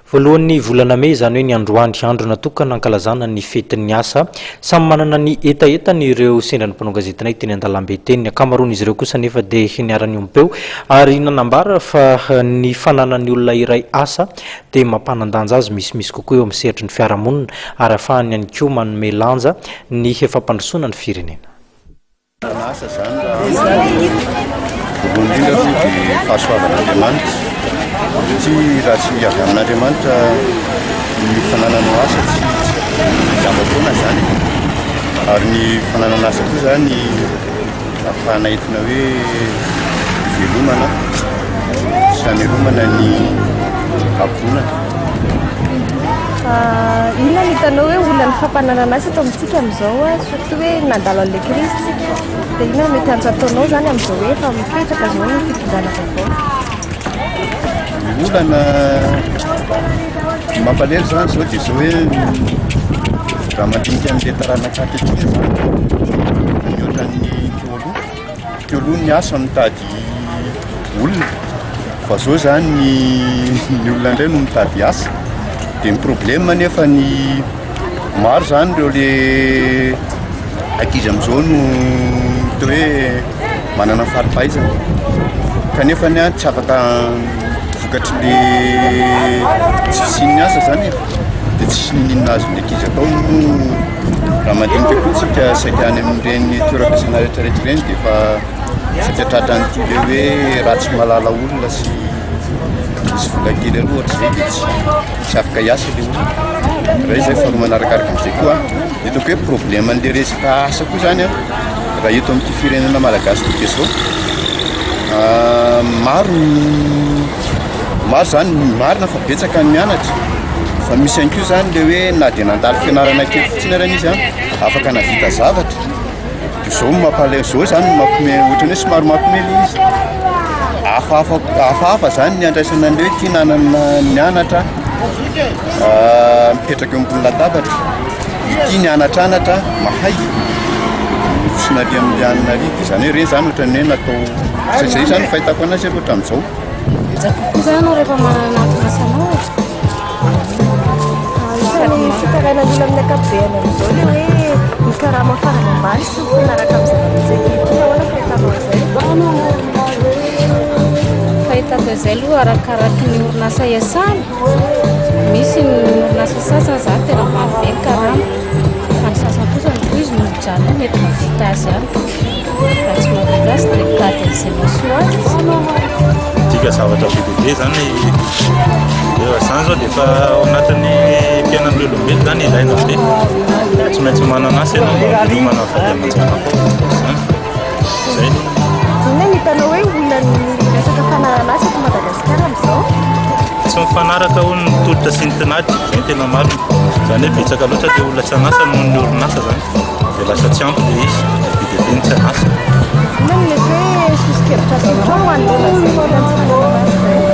Voalohan'ny volana mey, izany hoe ny androany, andro natokana hankalazana ny fetin'ny asa. Samy manana ny hetahetany ireo sendra ny mpanao gazetinay teny an-dalambe teny. Ny ankamaroan'izy ireo kosa anefa dia niara-niombom-peo ary nanambara fa ny fananan'ny olona iray asa dia mampanan-danja azy misimisy kokoa eo amin'ny sehatry ny fiarahamonina ary ahafahany ihany koa manome lanja ny fampandrosoana ny firenena. Asa zany raha voalohany indrindra aloha dia fahasoavan'Andriamanitra satria raha tsy avy amin'Andriamanitra ny fanananao asa tsy zava-poana zany ary ny fananana asa koa zany ahafahana entina hoe ivelomana sy hamelomana ny ankohonana. Inona no hitanao hoe olan'ny fampananana asa eto amintsika amin'izao, surtout hoe nandalo an'ilay crise tsika, dia inona no mety antso ataonao izany amin'izao hoe efa mipetraka izao ny fitondrana vaovao? Ny olana mampalahelo izany izao dia izao hoe raha mandinika an'ilay taranaka ankehitriny izany mihoatra ny teo aloha. Teo aloha ny asa mitady olona fa zao zany ny ny olona indray no mitady asa de ny problème nefa ny maro zany ireo le ankizy am'izao no hita hoe manana fari-pahaizana kanefa ny tsy afaka vokatry le tsy fisian'ny asa zany e de tsisy n'inon'inona azon'ny ankizy atao moa Raha mandinika koa tsika saika any amin'ireny toeram-piasana rehetrarehetra ireny dia efa saika tratran'ity le hoe raha tsy mahalala olona sy misy vola kely aloha ohatr'izay dia tsy tsy afaka hiasa le olona. Raha izay faharoa manarakaraka an'izay koa hitako hoe problème an'le resaka asa koa zany an, raha eto amin'ity firenena malagasy ity dia zao maro Maro zany, marina fa betsaka ny mianatra fa misy ihany koa zany le hoe na dia nandalo fianarana kely fotsiny ary izy an, afaka nahavita zavatra, de zao no mampalahelo, zao zany no mampime ohatran'ny hoe somary mampime le izy, hafahafa hafahafa zany ny andraisana an'le hoe ty nanana nianatra mipetraka eo ambony latabatra, ity nianatranatra mahay tsy narian'ny le anona ary, de zany hoe reny zany ohatran'ny hoe natao, zay zay zany ny fahitako anazy aloha hatramin'izao. Betsaka kokoa zany ianao rehefa manana anton'asa anao e. Anisan'ny fitarainan'ny olona amin'ny ankapobeny amin'izao ilay hoe ny karama farany ambany tsy mifanaraka amin'ny zava-misy ankehitriny. Ahoana ny fahitanao an'izay? Fahitako an'izay aloha arakaraky ny orinasa iasana. Misy ny orinasa sasany izany tena ambany be ny karama. Fa ny sasany kosa ny toa izy no mijanona mety mahavita azy ihany. Raha tsy mahavita azy dia mitady an'izay mahasoa azy izy. Midika zavatra be dia be izany Efa izany izao dia efa ao anatin'ny fiainan'ny olombelona izany ilaina be. Tsy maintsy manana asa ianao mba hamelomana ny vady aman-janakao. Izany. Izay. Inona no hitanao hoe olan'ny resaka fananana asa eto Madagasikara amin'izao? Tsy mifanaraka hono ny tolotra sy ny tinady, izay no tena marina. Izany hoe betsaka loatra ilay olona tsy an'asa noho ny orinasa izany. Dia lasa tsy ampy ilay izy, dia be dia be ny tsy an'asa. Inona no mety hoe soso-kevitra atolotrao ho an'ny olona izay mbola tsy manana asa izay?